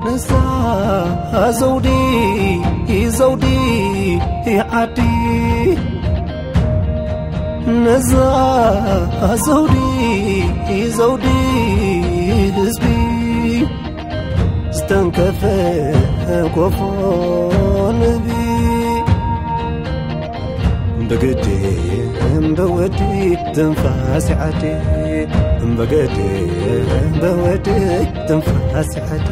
ነዛ ዘውዲ ዘውዲ ዓዲ፣ ነዛ ዘውዲ ዘውዲ ህዝቢ፣ ዝተንከፈ ኮፎ ንቢ፣ እምበገዲ እምበወዲ ትንፋስ ዓዲ፣ እምበገዲ እምበወዲ ትንፋስ ዓዲ።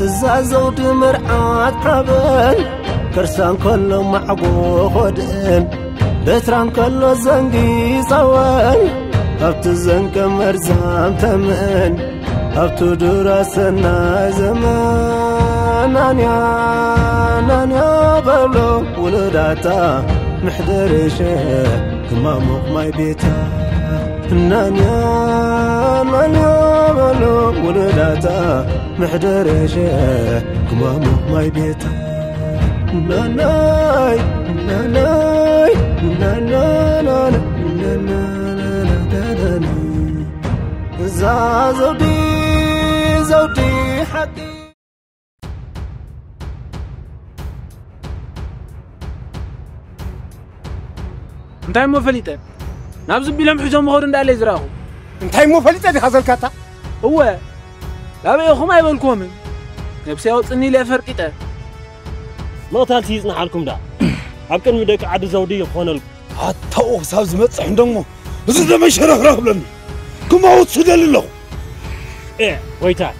እዛ ዘውዲ መርዓት ሓበን፣ ከርሳ እንከሎ ማዕጎ ኾድእን፣ በትራ እንከሎ ዘንጊ ጸወን፣ ኣብቲ ዘንገ መርዛም ተመን፣ ኣብቲ ዱር ኣሰናይ ዘመን። ናንያ ናንያ በሎ ውሉዳታ፣ ምሕደር ሸ ክማሙቕ ማይ ቤታ። ናንያ ናንያ በሎ ውሉዳታ፣ ምሕደር ሸ ክማሙቕ ማይ ቤታ። ናናይ ናናይ ናናናና ናናናና እዛ ዘውዲ ዘውዲ ሓቂ። እንታይ እሞ ፈሊጠ? ናብዚ ቢሎም ሒዞም ምኸዱ እንዳለይ ዝረኣኹ። እንታይ እሞ ፈሊጠ ዲኻ ዘልካታ? እወ፣ ላበይ ኢኹም ኣይበልኩዎምን። ነብሰይ ኣውጽኒ ኢለ ፈርቂጠ። ምቕታልሲ ይጽንሓልኩም ደኣ። ኣብ ቅድሚ ደቂ ዓዲ ዘውዲ ይኾነልኩም። ኣታኡ ክሳብ ዝመጽሕ እንደሞ፣ እዚ ደመይ ሸረኽረኽ ብለኒ። ክመውት ስደሊ ኣለኹ። ኤ፣ ጎይታይ።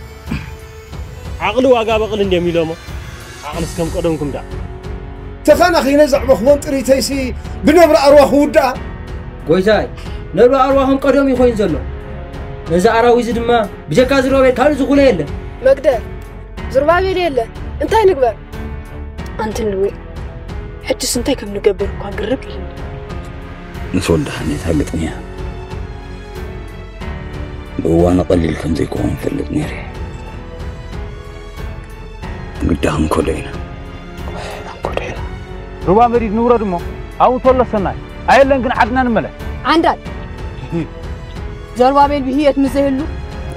ዓቕሊ ዋጋ በቕሊ እንድዮም ኢሎሞ። ዓቕልስ ከም ቀደምኩም ደኣ። ተኻናኺነ ዘዕበኽዎን ጥሪተይሲ ብነብሪ ኣርዋኽ ውድኣ። ጎይታይ፣ ነብሪ ኣርዋኽም ቀደም እዩ ኮይኑ ዘሎ። ነዚ ኣራዊዚ ድማ ብጀካ ዝሮቤል ካልእ ዝኹሎ የለን። መግደ፣ ዙርባቤል የለ። እንታይ ንግበር? ኣንቲ ንዌ፣ ሕጅስ እንታይ ከም ንገብር እኳ ግርም ኢሉኒ። ምስ ወዲ ሓኔታ ግጥምያ ብእዋኑ ቀሊል ከም ዘይኮነ ንፈልጥ ነይረ። ግዳ ክንከዶ ኢና። ክንከዶ ኢና። ሩባ መዲድ ንውረድ እሞ ኣብኡ ተሎ ሰናይ። ኣየለን ግን ዓድና ንመለስ። ዓንዳል። ዘሩባቤል ብህይወት ምስ ዘይህሉ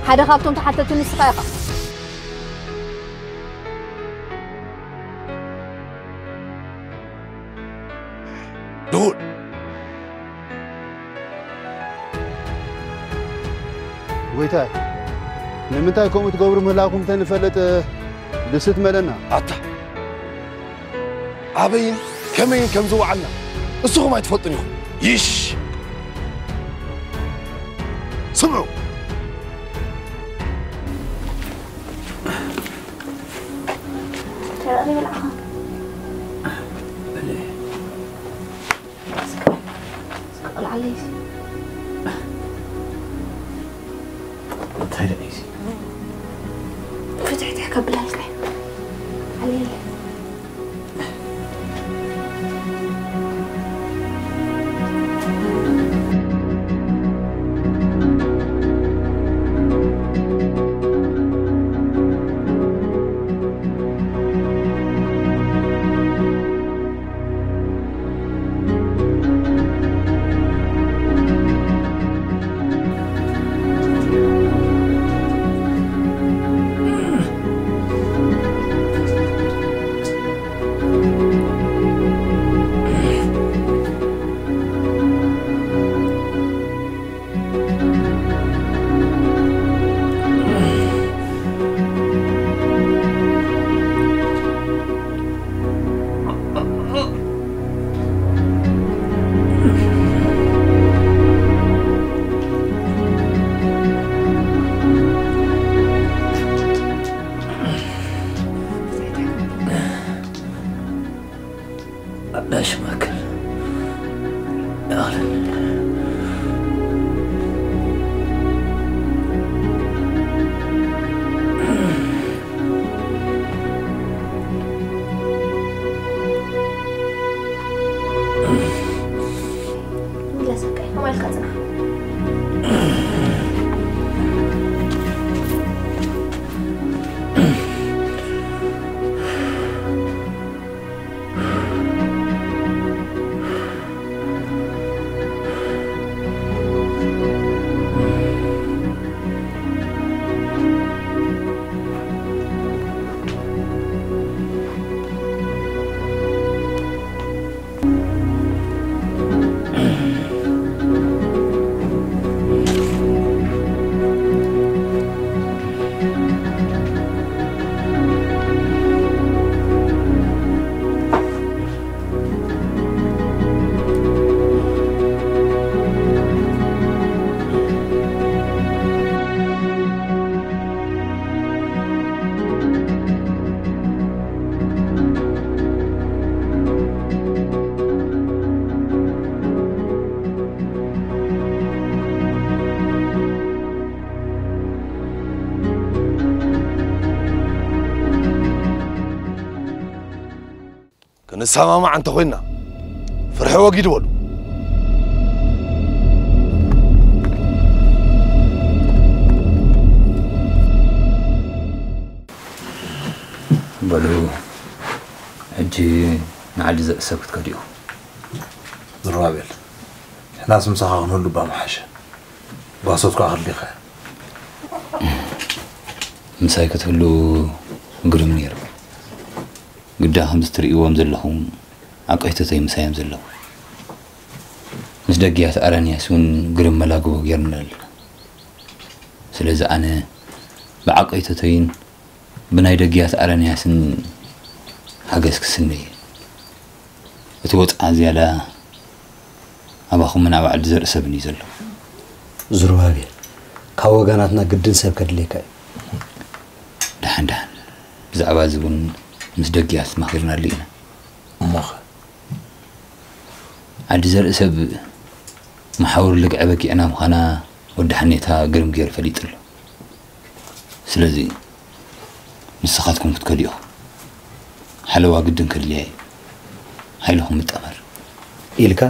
ሓደ ካብቶም ተሓተቲ ንስኻ ኢኻ። ልኡል። ጎይታይ፣ ንምንታይ ከምኡ ትገብሩ ምህላውኩም እንተንፈልጥ፣ ድስት መለና። ኣታ፣ ኣበይን ከመይን ከም ዝወዓልና እስኹም ኣይትፈልጡን ኢኹም። ይሽ! ስምዑ! ተረቕ ይብል ዓኻ። በለ። ስቕ በል ዓለይሲ። እንታይ ደኣ ኢሲ? ፍትሕትሕ ከብላልካ እዩ። ዓለይለ። መለሰካ፣ ከማልካ ጽናሕ። ክንሰማማዕ እንተኾይንና፣ ፍርሒ ወጊድ በሉ። በሉ፣ ሕጂ ንዓዲ ዘርእሰብ ክትከዱ ኢኹም። ዝሩባቤል፣ ንሕናስ ምሳኻ ክንህሉ እባ ምሓሸ። ጓሶት ከኣ ክልኢኻ። ምሳይ ክትህሉ ግርም ነይሩ። ግዳ ከምዚ ትርእይዎም ዘለኹም ኣቆይተተይ ምሳይ እዮም ዘለዉ። ምስ ደግያት ኣረንያስ እውን ግርም መላግቦ ጌርና ኣለና። ስለዚ ኣነ ብዓቆይተተይን ብናይ ደግያት ኣረንያስን ሓገዝ ክስነ እየ። እቲ ወጽዓ ዝያዳ ኣባኹምን ኣብ ዓዲ ዘርእሰብን እዩ ዘሎ። ዝሩባቤል፣ ካብ ወገናትና ግድን ሰብ ከድልየካ እዩ። ደሓን ደሓን፣ ብዛዕባ እዚ እውን ምስ ደግያት ተማኺርናሉ ኢና። እሞኸ? ዓዲ ዘርእሰብ መሓውር ልግዐ በጊዕና ምዃና ወዲ ሓኔታ ግርም ገይሩ ፈሊጡ ኣሎ። ስለዚ ንስኻትኩም ክትከዱ ኢኹም። ሓለዋ ግድን ከድልያ እዩ። ሓይልኹም ምጠመር። ኢልካ?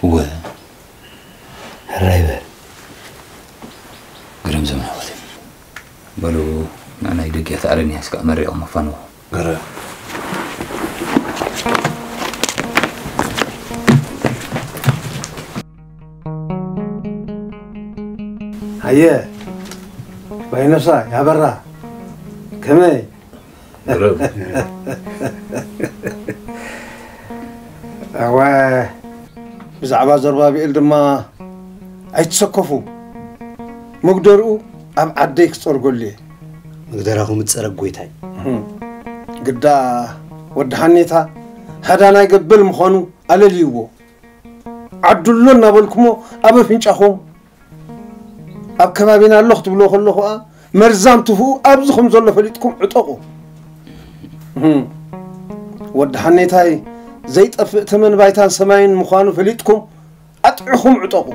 እወ። ሕራይ በል። ግርም ዘመናወት። በሉ፣ ንናይ ደጊያት ኣረንያስ ከኣ መሪቖም ኣፋንዎ። ገረ። ኣየ፣ ባይነሳ፣ ያበራ፣ ከመይ? ገረብ። እወ፣ ብዛዕባ ዘሩባብኤል ድማ ኣይትሰከፉ። መጉደርኡ ኣብ ዓደይ ክጸርገሉ እየ። መግደራኹም እጸረግ ጎይታይ። እህም። ግዳ ወዲ ሓኔታ ሃዳናይ ገበል ምዃኑ ኣለልይዎ። ዓዱ ኣሎ እናበልኩሞ ኣብ ኣፍንጫኹም ኣብ ከባቢና ኣሎ ክትብልዎ ከለኹ ኸኣ መርዛም ትፍኡ ኣብዚ ከም ዘሎ ፈሊጥኩም ዕጠቑ። እህም። ወዲ ሓኔታይ ዘይጠፍእ ተመን ባይታን ሰማይን ምዃኑ ፈሊጥኩም ኣጥዕኹም ዕጠቑ።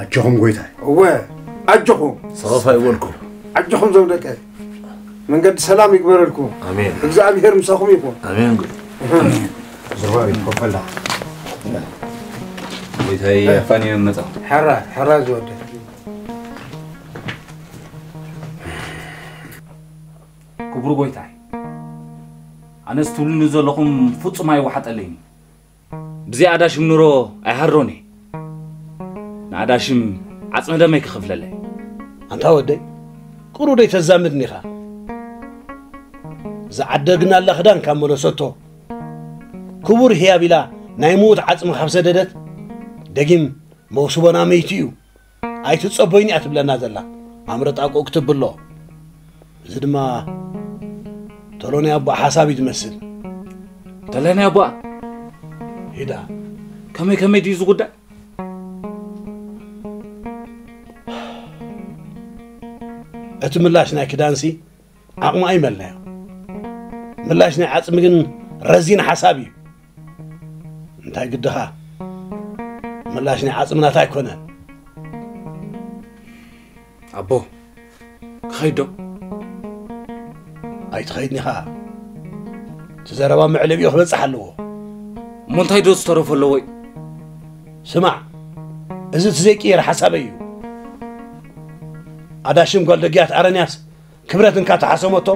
ኣጆኹም ጎይታይ። እወ፣ ኣጆኹም። ሰኸፍ ኣይበልኩ። ኣጆኹም ዞም ደቀ። መንገዲ ሰላም ይግበረልኩም። ኣሜን። እግዚኣብሔር ምሳኹም ይኹን። ኣሜን። ዝርባቤል ኮፈላ። ጎይታይ ኣፋንዮ መጻ። ሕራ፣ ሕራ ዝወደ። ክቡር ጎይታይ፣ ኣነስ ትብሉኒ ዘለኹም ፍጹም ኣይወሓጠለይን። ብዘይ ኣዳሽም ኑሮ ኣይሃሮን እየ። ንኣዳሽም ዓጽመ ደመይ ክኸፍለለይ። ኣንታ ወደይ፣ ቁሩብ ደይ ተዛምድኒ ኢኻ። ዝዓደግናላ ክዳን ካብ መለሰቶ፣ ክቡር ህያብ ኢላ ናይ ምዉት ዓጽሚ ካብ ሰደደት፣ ደጊም መውስቦና መይቱ እዩ። ኣይትጸቦይኒ እያ ትብለና ዘላ። ኣምረ ጣቁ ክትብሎ። እዚ ድማ ተሎኒ ኣቦኣ ሓሳብ እዩ ዝመስል። ተለኒ ኣቦኣ? ሂዳ። ከመይ ከመይ ድዩ እዚ ጉዳይ? እቲ ምላሽ ናይ ክዳንሲ ዓቕሙ ኣይመልናዮ። ምላሽ ናይ ዓጽሚ ግን ረዚን ሓሳብ እዩ። እንታይ ግድኻ? ምላሽ ናይ ዓጽምናት ኣይኮነን። ኣቦ፣ ክኸይድ ዶ? ኣይትኸይድን ኢኻ። እቲ ዘረባ መዕለቢኡ ክበጽሕ ኣለዎ። እሞ እንታይ ዶ ዝተረፎ ኣለዎ እዩ? ስማዕ፣ እዚ እቲ ዘይቅየር ሓሳበይ እዩ። ኣዳሽም ጓል ደግያት ኣረንያስ ክብረት እንካ ተሓሰመቶ፣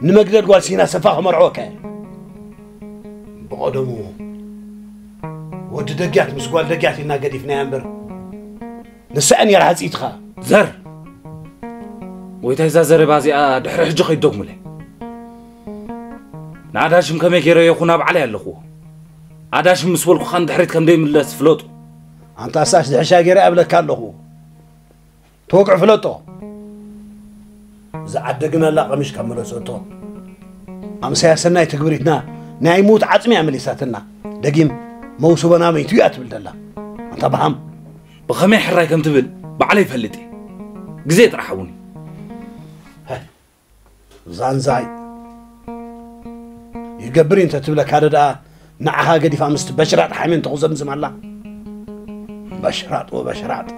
ንመግደል ጓል ሲና ሰፋ ክመርዕወካ እየ። ብቐደሙ ወዲ ደግያት ምስ ጓል ደግያት ኢልና ገዲፍናያ እምበር፣ ንሳ እያ ነይራ ሓጽይትኻ። ዘር! ጎይታይ፣ እዛ ዘረባ እዚኣ ድሕሪ ሕጂ ከይትደግሙለይ። ንኣዳሽም ከመይ ገይረ ይኹን ኣብ ዓለይ ኣለኹዎ። ኣዳሽም ምስ በልኩ ኻን ድሕሪት ከም ደይምለስ ፍለጡ። ኣንታ ሳሽ ድሕሻ ገይረ እብለካ ኣለኹ። ተወግዕ ፍለጦ። ዝዓደግናላ ቀሚሽ ካብ መለሰቶ፣ ኣምሳያ ሰናይ ትግብሪትና ናይ ሙት ዓጽሚ እያ መሊሳትና። ደጊም መውስቦና መይቱ እያ ትብል ደላ። ኣንታ ብሃም። ብኸመይ ሕራይ ከም ትብል ባዕለይ ይፈልጥ እየ። ግዜ ጥራሕ ሓውኒ። ዛንዛይ ይገብር እዩ እንተ ትብለካ ዶ ደኣ ንዓኻ ገዲፋ ምስቲ በሽራጥ ሓሜን ተኹዘምዝም ኣላ። በሽራጥ ወበሽራጥ።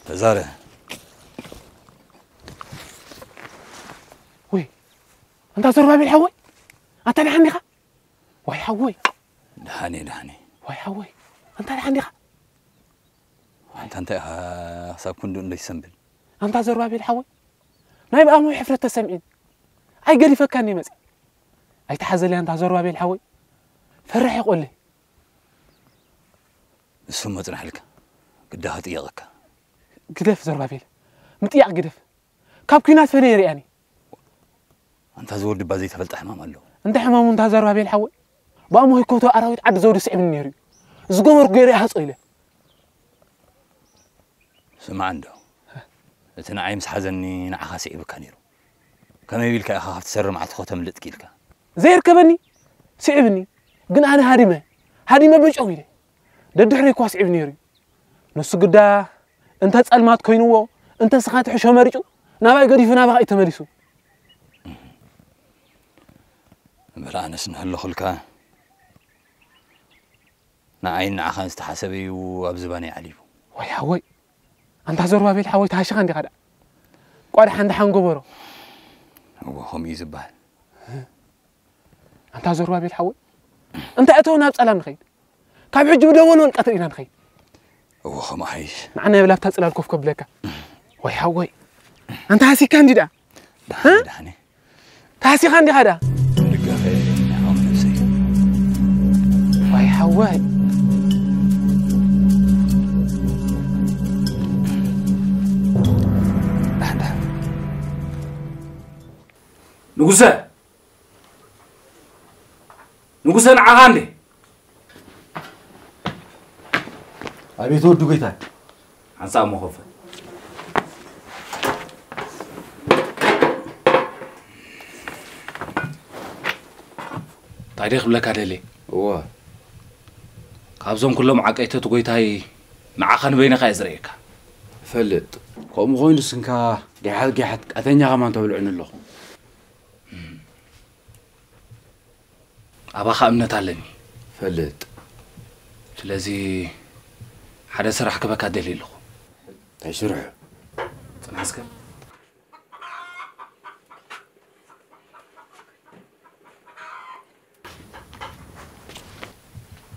ተዛረ። ወይ፣ ኣንታ ዘሩባቤል ሓወይ፣ ኣንታ ደሓን ዲኻ? ዋይ ሓወይ። ደሓን እየ፣ ደሓን እየ። ዋይ ሓወይ፣ ኣንታ ደሓን ዲኻ? ኣንታ እንታይ ኢኻ ክሳብ ክንድኡ እንዶ ይሰንብል? ኣንታ ዘሩባቤል ሓወይ፣ ናይ ብኣሞይ ሕፍረት ተሰሚዕኒ። ኣይገዲፈካን እየ መጺእ። ኣይትሓዘለይ ኣንታ ዘሩባቤል ሓወይ። ፈራሕ እየ ቆለይ። ንሱ እሞ ጽናሕልካ፣ ግዳ ክጥየቐካ። ግደፍ ዘሩባቤል፣ ምጥያቕ ግደፍ። ካብ ኲናት ፈለየ ሪኣኒ። ኣንታ ዝወዲ እባ ዘይተፈልጠ ሕማም ኣለዎ። እንተ ሕማሙ እንታ ዘሩባቤል ሓወይ፣ ብኣሞ ህኮቶ ኣራዊት ዓዲ ዘውዲ ስዒብኒ ነይሩ እዩ። ዝገበርኩ ገይረ ይሃጾ ኢለ። ስማዕ እንዶ፣ እቲ ንዓይ ምስ ሓዘኒ ንዓኻ ስዒቡካ ነይሩ። ከመይ ቢልካ ኢኻ ካብቲ ሰሪ መዓልቲ ከተምልጥ ኪኢልካ? ዘይርከበኒ ስዒብኒ፣ ግን ኣነ ሃዲመ፣ ሃዲመ በጨው ኢለ። ደድሕረይ እኳ ስዒቡ ነይሩ እዩ። ንሱ ግዳ እንተ ጸልማት ኮይንዎ፣ እንተ ስኻ ትሕሾ መሪጹ፣ ናባይ ገዲፉ ናባኻ እዩ ተመሊሱ። እምበር ኣነስ እንሀለኹልካ፣ ንዓይን ንዓኻን ዝተሓሰበ እዩ ኣብ ዝባነይ ዓሊቡ። ወይ ሓወይ፣ ኣንታ ዘሩባቤል ሓወይ፣ ተሃሽኻ እንዲኻ ደኣ። ቋድሓ እንድሓን ጎበሮ። እወ፣ ከምኡ እዩ ዝበሃል። ኣንታ ዘሩባቤል ሓወይ፣ እንታይ እተው ናብ ጸላም ንኸይድ? ካብ ሕጂ ብደወል ወልቀትር ኢና ንኸይድ። እወ፣ ከምኡ ሓይሽ። ንዓና የብላ ኣብታ ጽላል ኮፍ ከብለካ። ወይ ሓወይ፣ ኣንታ ሃሲካ እንዲ ደኣ። ደሓን፣ እ? ደሓን። ታሲኻ እንዲኻ ደኣ? ደጋፈ ንዓኦም ነብሰይ። ዋይ ሓወይ። ደሓን፣ ደሓን። ንጉሰ! ንጉሰ፣ ንዓኻ እንዴ? ኣቤት ወዲ ጎይታ። ሓንሳእ እሞ ክፈት። እንታይ ደይ ክብለካ ደልየ? እወ። ካብዞም ኩሎም ዓቀይተቲ ጎይታይ ንዓኻ ንበይንኻ እየ ዝርእየካ። እፈልጥ። ከምኡ ኮይኑ ስንካ ጊሓት ጊሓት ቀተኛ ከማን ተብልዑኒ ኣለኹ። ኣባኻ እምነት ኣለኒ። ፈልጥ። ስለዚ ሓደ ስራሕ ክበካ ደልየ ኣለኹ። እንታይ ስርሑ? ጽናሕ እስከ።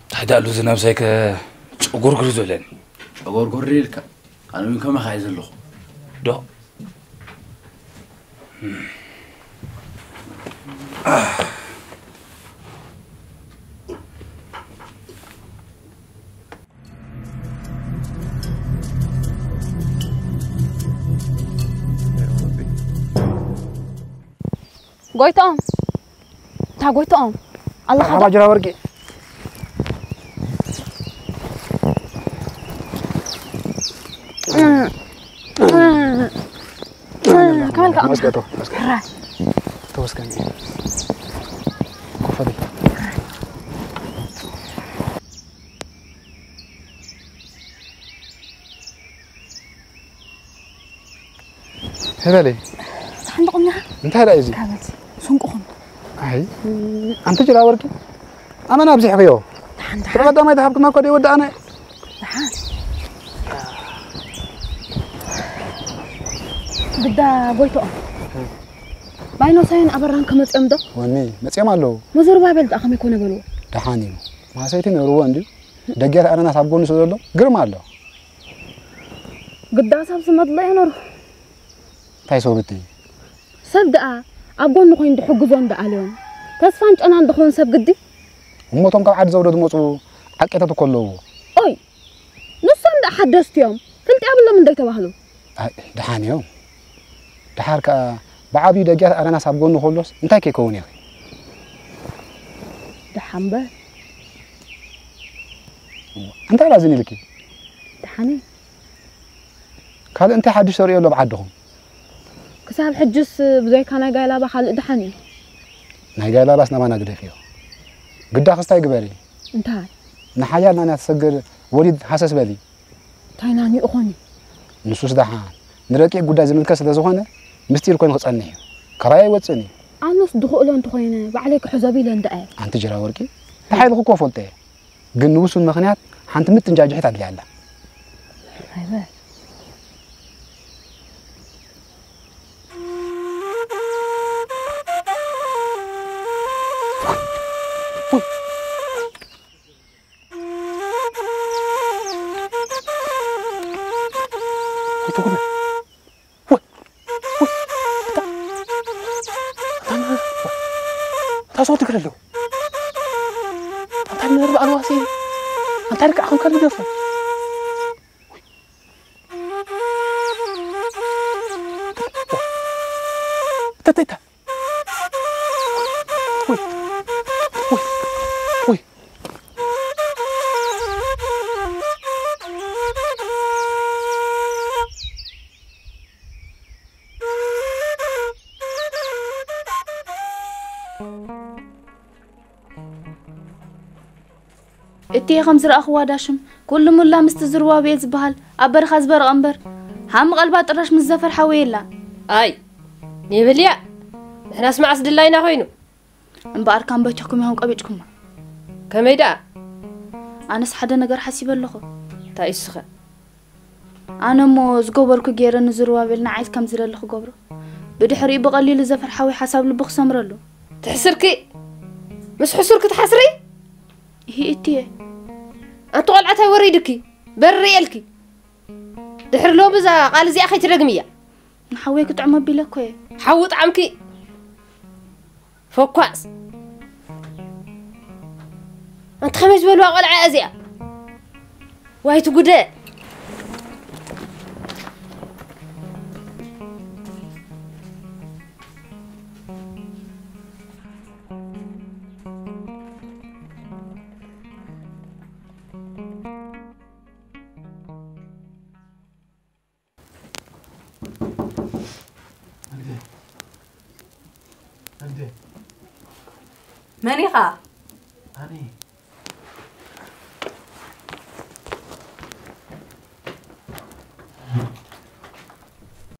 እንታይ ደኣሉ እዚ ነብሰይ ከ ጨጎርጉር ዝብለኒ? ጨጎርጎር ኢልካ? ኣነ እውን ከማኻ እየ ዘለኹ። ዶ? ጎይትኦም፣ እንታ ጎይትኦም ኣለኻ ዶ? ሓባ ጅራ ወርቂ። ከመልካ መስገቶ መስገቶ። ሕራይ። ተወስከን። ኮፈል። ህበለይ። ሳሕን ደቕኛ። እንታይ ደኣ እዩ እዚ? ካበል። ስንቁኹም። ኣይ። ኣንቲ ጅራ ወርቂ። ኣመና ኣብዚሕኽዮ። ደሓን፣ ደሓን። ብቐዳማይ ዝሃብክና እኮ ደይወዳእና። ደሓን። ግዳ ጎይትኦም። ባይኖሳይን ኣበራን ከመጽኦም ዶ? ወኒ፣ መጽኦም ኣለዉ። መዘሩባቤል ደኣ ከመይ ኮነ በልዎ? ደሓን እዩ። ማሰይቲ ነርዎ እንድዩ። ደጊያት ኣናናስ ኣብ ጎኑ ስለ ዘሎ ግርም ኣሎ። ግዳ ሰብ ዝመድሎ እየ ነሩ። እንታይ ሰውብቲ? ሰብ ደኣ ኣብ ጎኑ ኮይኑ ድሕግዞን ደኣልዮም። ተስፋን ጨናን ድኾን ሰብ ግዲ? እሞቶም ካብ ዓዲ ዘውዶ ዝመጹ ዓቄታት እኮ ኣለዎ። ኦይ፣ ንሶም ደኣ ሓደስቲ እዮም። ፍልጥ የብሎም እንታይ ተባህሉ? ኣይ፣ ደሓን እዮም። ደሓር ከኣ ብዓብዩ ደጊያት ኣናናስ ኣብ ጎኑ ከሎስ እንታይ ከይከውን ኢኺ? ደሓን በል። እንታይ ላዝን ኢልኪ? ደሓን እየ። ካልእ እንታይ ሓድሽ ተርእዮ ኣሎ ብዓድኹም? ክሳብ ሕጅስ ብዘይካ ናይ ጋይላባ ካልእ ደሓን እዩ። ናይ ጋይላባስ ናባና ግደፍዮ። ግዳ ክስታይ ግበሪ። እንታይ? ንሓያል ናና ትሰግር ወሊድ ሃሰስ በሊ። እንታይ ናኒኡ ኾን እዩ? ንሱስ ደሓን ንረቂቕ ጉዳይ ዝምልከት ስለ ዝኾነ ምስጢር ኮይኑ ክጸንሕ እዩ። ካባይ ኣይወጽእን እዩ። ኣነስ ድኽእሎ እንተኾይነ ባዕለይ ክሕዞ ቢለ እንዳ እየ። ኣንቲ ጅራ ወርቂ፣ እንታይ ኢልኩ እኮ ፈልጠ እየ። ግን ንውሱን ምኽንያት ሓንቲ ምጥንጃጅሒት ኣድልያ ኣላ። ኣይበል። ወይ ትጉነ። ወይ፣ ወይ፣ እታ፣ እታ፣ እታ ሰው ትግረ ኣለዉ። ኣንታ ንነር በዓል ዋሲ። ኣንታ ልክዕ ከም ካልእ ደርፎ። ተተይታ። ወይ፣ ወይ፣ ወይ። እትየ ከም ዝረኣኽዋ ዳሽም፣ ኩሉ ሙላ ምስቲ ዝርዋቤል ዝበሃል ኣብ በረኻ ዝበረቐ እምበር፣ ሓሚ ቀልባ ጥራሽ ምስ ዘፈር ሓወየላ። ኣይ፣ ሜበልያ፣ ንሕናስ መዓስ ድላይና ኮይኑ? እምበኣር ካም በጃኹም ኢኹም ቀቢጭኩማ። ከመይ ደኣ? ኣነስ ሓደ ነገር ሓሲበ ኣለኹ። እንታይ እሱኸ? ኣነ እሞ ዝገበርኩ ገይረ ንዝርባቤል ንዓይስ ከም ዝደሊ ክገብሮ። ብድሕሪኡ ብቐሊሉ ዘፈር ሓዊ ሓሳብ ልቡ ክሰምረሉ። ትሕስርኪ? ምስ ሕሱርኪ ትሓስሪ? ይሂ እትየ። ኣንቲ ቆልዓ እንታይ ወሪድኪ? በሪ እየልኪ። ድሕሪ ሎሚ እዛ ቃል እዚኣ ከይትደግምያ። ንሓወይ ክጥዕሞ ኣቢለ እኮ እየ። ሓዊ ጣዕምኪ። ፈኳስ። ኣንቲ ከመይ ዝበልዋ ቆልዓ እያ እዚኣ? ዋይ ትጉደ። መን ኢኻ? ኣነ።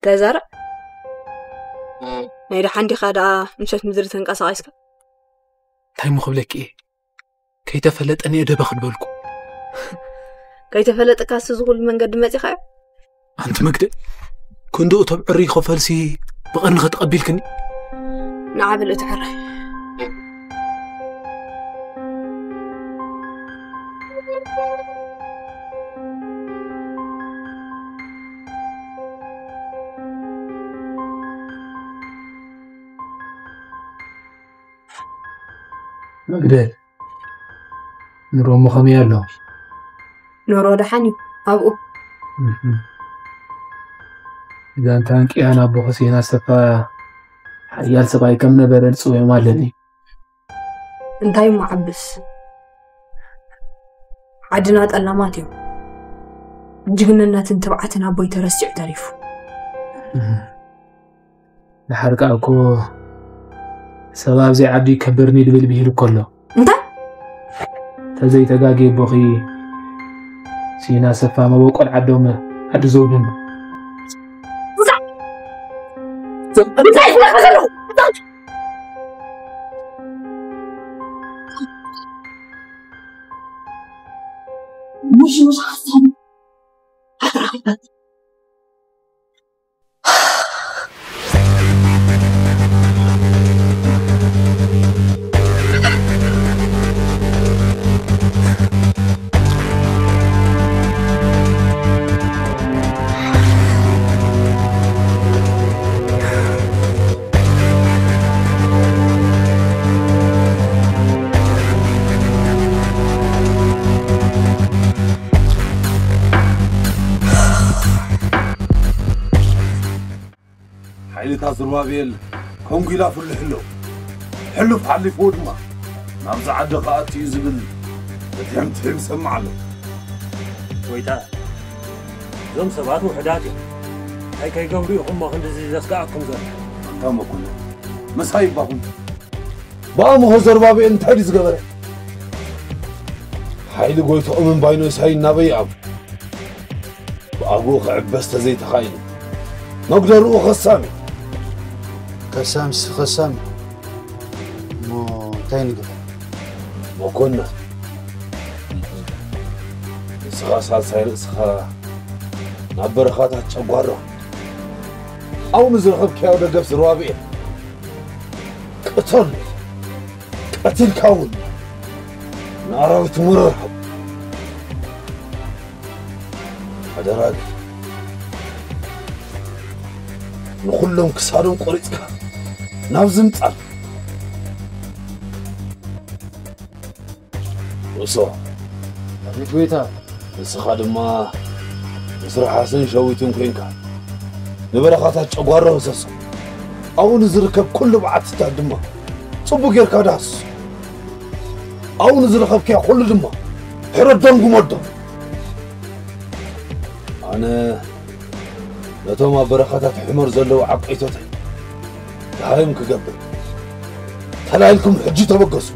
ተዛረብ። ናይ ደሓን ዲኻ ደኣ ምሸት ምድሪ ተንቀሳቒስካ? እንታይ እሞ ክብለኪ እየ? ከይተፈለጠኒ እየ ደበኽ ዝበልኩ። ከይተፈለጠካስ እዚ ኩሉ መንገዲ መጺኻዮ? ኣንቲ መግደ፣ ክንድኡ ተብዕሪ ክፈልሲ ብቐርኒ ከተቐቢልክኒ? ንዓ በል እቲ ሕራይ። መግደ፣ ኑሮ እሞ ከመይ ኣሎ? ኑሮ ደሓን እዩ ኣብኡ። እህ። እዛ እንታን ቅያን ኣቦ ሕሴን ኣሰፋ ሓያል ሰብኣይ ከም ነበረ ንጽውዮም ኣለኒ። እንታይ እሞ ዓብስ፣ ዓድና ጠላማት እዮም። ጅግንነትን ትብዓትን ኣቦይ ተረሲዑ ተሪፉ። ድሓር ከኣ እኮ ሰብ ኣብዚ ዓዲ ይከበርኒ ድብል ብሂል እኮ ኣሎ። እንታይ? ተዘይተጋጌ ኣቦኺ ሲና ሰፋ መበቆል ዓዶም ዓዲ ዘውድን። ሙሽ ሙሽ ሓሳብ ኣትራኺበት። ሓይልታት ዝሩባቤል ኮንጉላ ፍልሕ ኣሎ። ሕሉፍ ሓሊፍዎ ድማ ናብዚ ዓዲ ክኣቱ እዩ ዝብል ብትሕም ትሕም ይሰማዕ ኣሎ። ጎይታ፣ እዞም ሰባት ውሕዳት እዮም። እንታይ ከይገብሩ ኢኹም ሞ ክንድዚ ዘስጋኣኩም ዘሎ? ኣንታ መኮንን፣ ምሳይ ይባኹም። ብኣምሆ ዘሩባቤል እንታይ ድዩ ዝገበረ? ሓይሊ ጎይትኦም እምባይኖ ኢሳይ እናበይ ኣብ ብኣግኡ ክዕበስ ተዘይተኻኢሉ መጉደርኡ ኸሳሚ። ከሳምስ ኸሳሚ እሞ እንታይ ንግበር? መኮንና፣ ንስኻ ሳልሳይ ርእስኻ ናብ በረኻታት ጨጓራ ኣብኡ ንዝረኸብካዮ ደገፍ ዝረባብኤ ቅተሉ። ቀቲልካ እውን ንኣራዊት ምረር ሃቡ። ሓደራ ግን ንኹሎም ክሳዶም ቆሪፅካ ናብ ዝምፃል ርእሶ። ኣቤት ጎይታ። ንስኻ ድማ ምስ ርሓስን ሸዊትን ኮንካ ንበረኻታት ጨጓሮ ህሰሶ። ኣብኡ ንዝርከብ ኩሉ በዓትታት ድማ ጽቡቕ ጌርካ ዳህስሶ። ኣብኡ ንዝረኸብካዮ ኩሉ ድማ ሕረዶን ግመዶን። ኣነ ነቶም ኣብ በረኻታት ሕመር ዘለዉ ዓቀይቶተይ ደሃዮም ክገብር። ተላኢልኩም ሕጂ ተበገሱ።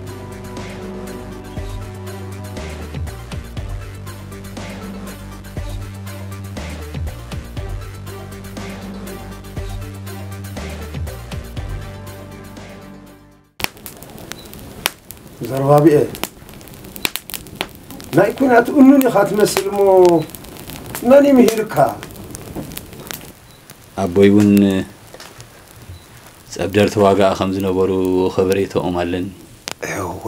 ዘርባብኤ፣ ናይ ኲናት እኑን ኢኻ ትመስል እሞ መን እዩ ምሂርካ? ኣቦይ እውን ጸብደር ተዋጋእ ከም ዝነበሩ ከበሬታኦም ኣለኒ። እወ፣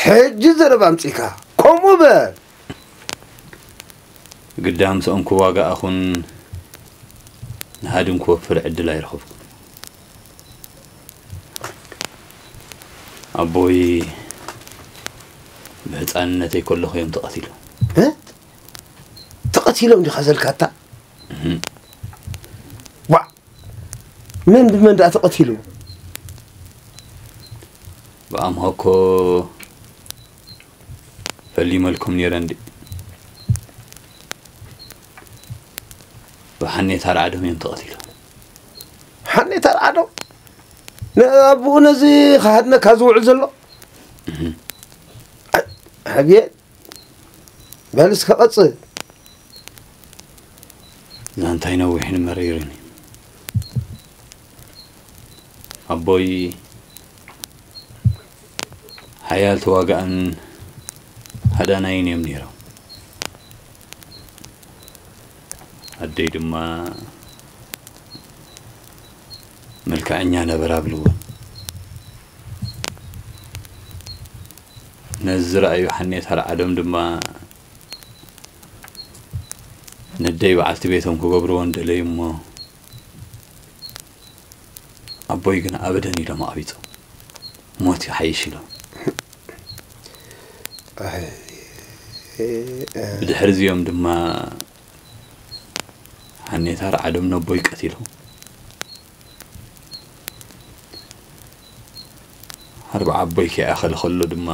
ሕጂ ዘረባ ኣምጺእካ። ከምኡ በል። ግዳ ምስኦም ክዋጋእ ኣኹን ንሃድም ክወፍር ዕድል ኣይረኸብኩን። ኣቦይ ብህፃንነተይ ከለኹ እዮም ተቐቲሎም። እ? ተቐቲሎም ዲኻ ዘልካታ? እህ። ዋ! መን ብመን ደኣ ተቐቲሉ? ብኣምሆ እኮ ፈሊመልኩም ነይረ እንዲ። ብሓኔት ኣርዓዶም እዮም ተቐቲሎም። ሓኔት ኣርዓዶም? ንኣቦኡ ነዚ ክሃድነካ ዝውዕል ዘሎ? እህ። ኣቤት። በል እስከ ቀጽል። ዛንታይ ነዊሕን መሪርን እዩ። ኣቦይ ሓያል ተዋጋእን ሃዳናይን እዮም ነይሮም። ኣደይ ድማ መልክዐኛ ነበራ ብልወን። ነዚ ዝረኣዩ ሓኔት ኣርዓዶም ድማ ነደይ በዓልቲ ቤቶም ክገብርወን ደለዩ እሞ ኣቦይ ግን ኣበደን ኢሎም ኣቕቢጾም። ሞት ይሓይሽ ኢሎም። ኣይ፣ እ፣ እ። ብድሕሪ እዚኦም ድማ ሓኔት ኣርዓዶም ነቦይ ቀቲሎም። ብዓቦይ ከይኣኸለ ከሎ ድማ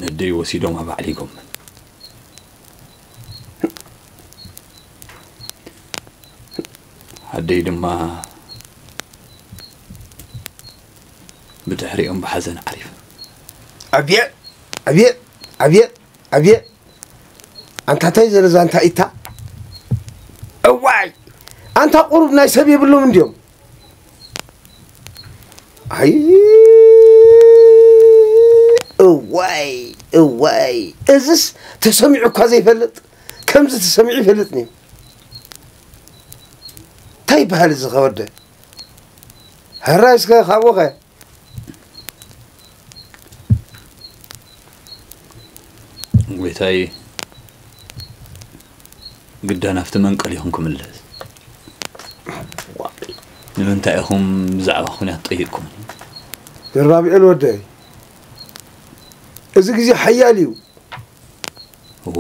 ነደይ ወሲዶም ኣባዕሊጎም። ኣደይ ድማ ብድሕሪኦም ብሓዘን ዓሪፈ። ኣብየ ኣብየ ኣብየ ኣብየ ኣንታ እንታይ ዘለ ዛንታ ኢታ? እዋይ ኣንታ ቁሩብ ናይ ሰብ የብሎም እንድዮም። ኣይ እዋይ እዋይ እዝስ ተሰሚዑ እኳ ዘይፈልጥ ከምዚ ተሰሚዑ ይፈልጥ ኒ እንታይ ይበሃል እዚ ኸወደ? ሕራይ እስከ ካብኡኸ ጎይታይ ግዳ ናብቲ መንቀሊኹም ክምለስ። ንምንታይ ኢኹም ብዛዕባ ኩናት ጠይቅኩም? ዘርባብኤል ወደይ፣ እዚ ግዜ ሓያል እዩ። እወ።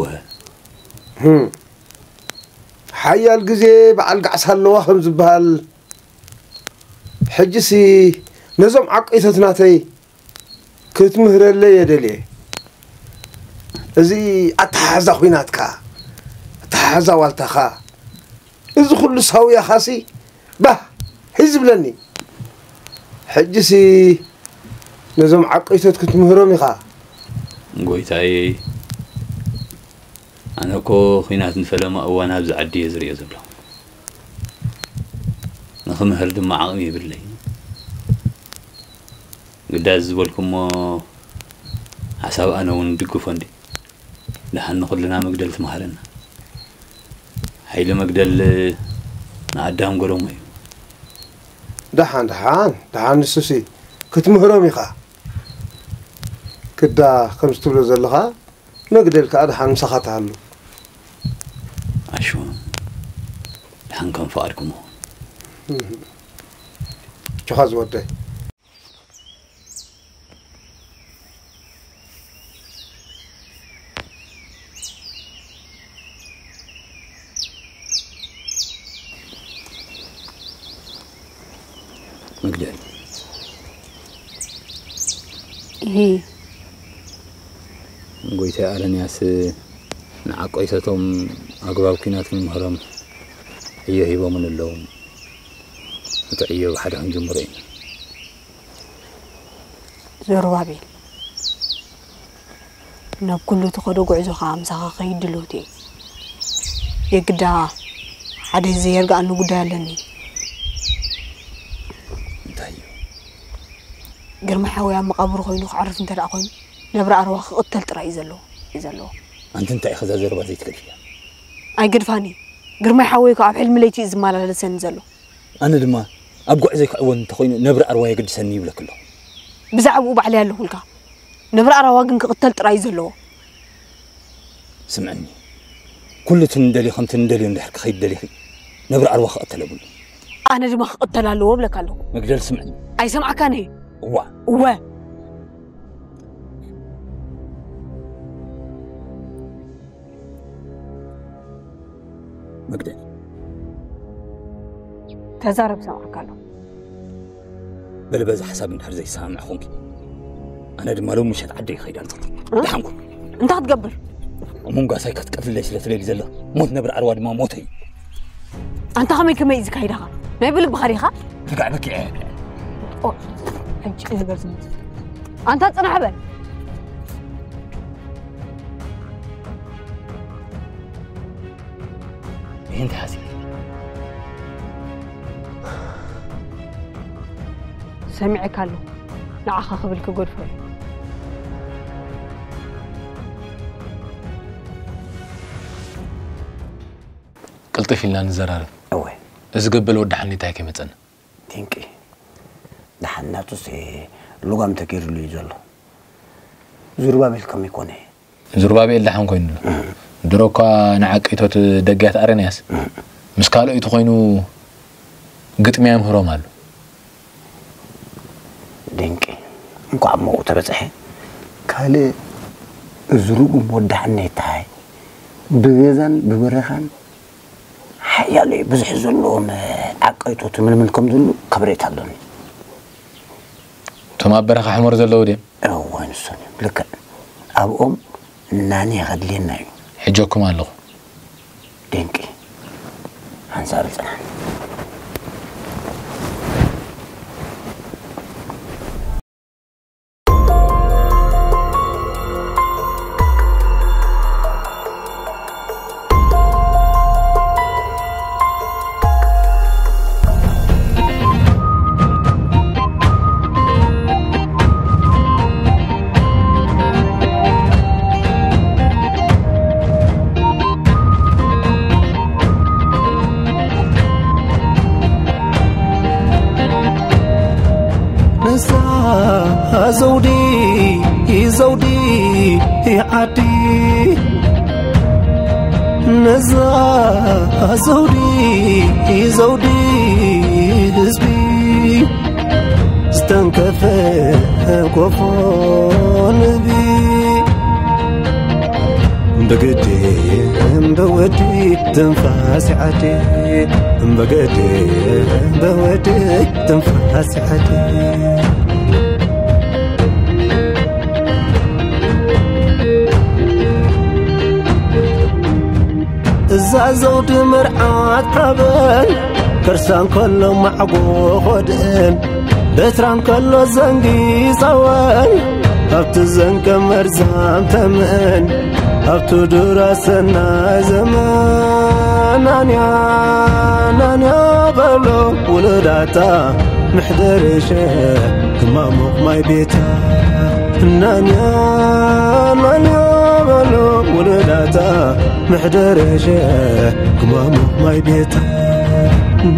ሓያል ግዜ በዓል ጋዕሳ ኣለዋ ከም ዝበሃል፣ ሕጂሲ ነዞም ዓቀይቶት ናተይ ክትምህረለይ እየ ደልየ። እዚ ኣተሓሕዛ ኹናትካ፣ ኣተሓሕዛ ዋልታኻ፣ እዚ ኩሉ ሳውያኻሲ ባህ እዩ ዝብለኒ። ሕጂሲ ነዞም ዓቀይቶት ክትምህሮም ኢኻ። ጎይታየይ፣ ኣነ እኮ ኹናት ንፈለማ እዋን ኣብዚ ዓዲ እየ ዝርእዮ ዘለኹ። ንኽምህር ድማ ዓቕሚ የብለይን። ግዳ እዚ ዝበልኩሞ ሓሳብ ኣነ እውን እድግፎ እንድየ። ደሓን ንኹልና መግደል ትምሃረና። ሓይሊ መግደል ንኣዳም ገደሞ እዩ። ደሓን ደሓን ደሓን ንሱሲ ክትምህሮም ኢኻ። ግዳ ከምዚ ትብሎ ዘለኻ መግደል ከኣ ደሓን ምሳኻ ትሃሉ። ኣሹ ደሓን ከም ፍቓድኩም ይኹን። ጆኻ ዝወደይ። መግደል። ጎይታይ ኣረንያስ ንዓቆይተቶም ኣግባብ ኲናት ምምህሮም ዕዮ ሂቦምን ኣለዉ። እቲ ዕዮ ብሓደ ክንጅምሮ ኢና። ዘሩባቤል፣ ናብ ኩሉ ትኸዶ ጉዕዞ ኸዓ ምሳኻ ኸይድ ድልውቲ እየ። የግዳ ሓደ ዘየርግኣኒ ጉዳይ ኣለኒ። እንታይ እዩ? ግርማ ሓወይ ኣብ መቓብሩ ኮይኑ ክዓርፍ እንተ ደኣ ኮይኑ ነብሪ ኣርዋ ክቕተል ጥራይ እዩ ዘለዎ እዩ ዘለዎ። ኣንቲ እንታይ ኢኺ እዛ ዘረባ ዘይትገድፍያ? ኣይገድፋን እየ። ግርማይ ሓወይ ከኣ ኣብ ሕልሚ ለይቲ እዩ ዝመላለሰኒ ዘሎ። ኣነ ድማ ኣብ ጉዕዞይ ክዕወት እንተኾይኑ ነብሪ ኣርዋ የገድሰኒ ይብለኪ ኣለኹ። ብዛዕብኡ ባዕለይ ኣለኹልካ። ነብሪ ኣራዋ ግን ክቕተል ጥራይ እዩ ዘለዎ። ስምዕኒ፣ ኩሉ እቲ ንደልዮ ከምቲ ንደልዮ እንድሕር ክኸይድ ደሊኺ፣ ነብሪ ኣርዋ ክቕተል የብሉን። ኣነ ድማ ክቕተል ኣለዎ እብለካ ኣለኹ። መግደል ስምዕኒ። ኣይሰምዓካን እየ። እዋ። እወ። መግደል። ተዛረብ ሰምዓካ ኣለኹ። በሊ በዚ ሓሳብ እንድሕር ዘይሰማምዕ ኾንኪ ኣነ ድማ ሎም ምሸት ዓደይ ይኸይድ ኣንጠጥ ደሓንኩ። እንታይ ክትገብር? እሞ ንጓሳይ ክትቀትለይ ስለ ትደሊ ዘለኽ ሞት ነብሪ ዓርዋ ድማ ሞተይ እዩ። ኣንታ ከመይ ከመይ እዩ ዝካይዳኻ? ናይ ብልብኻ ዲኻ? ርጋዕ በኪዐ። ሕጂ ነገር ዝመጽእ ኣንታ ጽናሕ በል። ይህን ተሓሲብ ሰሚዐካ ኣለኹ። ንዓኻ ክብል ክገድፎ እየ። ቅልጥፍ ኢልና ንዘራረብ። እወ። እዚ ገበል ወዲ ሓኔታይ ከይመጸና። ዲንቂ፣ ደሓን ናቱስ ልጓም ተገይሩሉ እዩ ዘሎ። ዙርባቤል ከመይ ኮነ? ዙርባቤል ደሓን ኮይኑ ኣሎ። ድሮ እኳ ንዓቀይቶት ደግያት ኣረንያስ ምስ ካልኦይቲ ኮይኑ ግጥሚ የምህሮም ኣሎ። ድንቂ፣ እንኳዕ እሞ ተበጽሐ። ካልእ እዚ ርጉም ወዲ ሓኔታይ ብገዛን ብበረኻን ሓያሎ እዩ። ብዙሕ ዘለዎም ዓቀይቶት ምልምል ከም ዘሉ ከበሬታ ኣሎኒ። እቶም ኣብ በረኻ ሕሞር ዘለዉ ድዮም? እወ፣ ንሶም እዮም። ልክዕ። ኣብኦም ናኒ ከድልየና እዩ። ሕጆኩም ኣለኹ። ድንቂ። ሓንሳብ ጽናሕ። ንሳ ዘውዲ፣ ዘውዲ ዓዲ፣ ነዛ ዘውዲ፣ ዘውዲ ህዝቢ፣ ዝተንከፈ ኮፎ ንቢ። ብግዲ እምበወዲ ትንፋስ ዓዲ፣ እምበገዲ እምበወዲ ትንፋስ ዓዲ። እዛ ዘውዲ መርዓት ሓበን፣ ከርሳ እንከሎ ማዕጎ ኾድእን፣ በትራ እንከሎ ዘንጊ ጸወን፣ ኣብቲ ዘንገ መርዛም ተመን፣ ኣብቲ ዱራ ሰናይ ዘመን። ናንያ፣ ናንያ በሎ ውሉዳታ፣ ምሕደር ሸ ክማሙቕ ማይ ቤታ። ናንያ፣ ናንያ በሎ ውሉዳታ፣ ምሕደር ሸ ክማሙቕ ማይ ቤታ።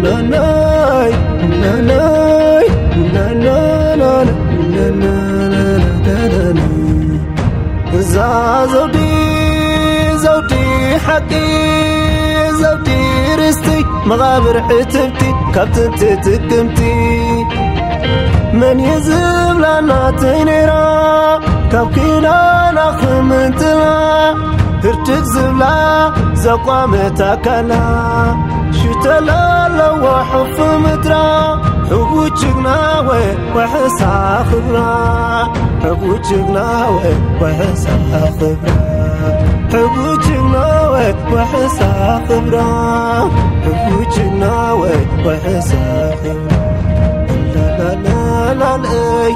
ናናይ፣ ናናይ፣ ናናናና፣ ናናናና። እዛ ዘውዲ፣ ዘውዲ ሓቂ፣ ዘውዲ ርስቲ፣ መቓብር ዕትብቲ፣ ካብ ጥንቲ ጥቅምቲ። መን እዩ ዝብላ ናተይ ነይራ፣ ካብ ኪዳና ክምንጥላ፣ ህርድግ ዝብላ ዘቋመት ኣካላ፣ ሽተላ ኣለዋ ሕፉ ምድራ፣ ሕቡት ጅግና ወይ ዋሕሳ ክብራ፣ ሕቡት ጅግና ወይ ዋሕሳ ክብራ፣ ሕቡት ጅግና ወይ ዋሕሳ ክብራ፣ ሕቡት ጅግና ወይ ዋሕሳ ክብራ። ላላላላለይ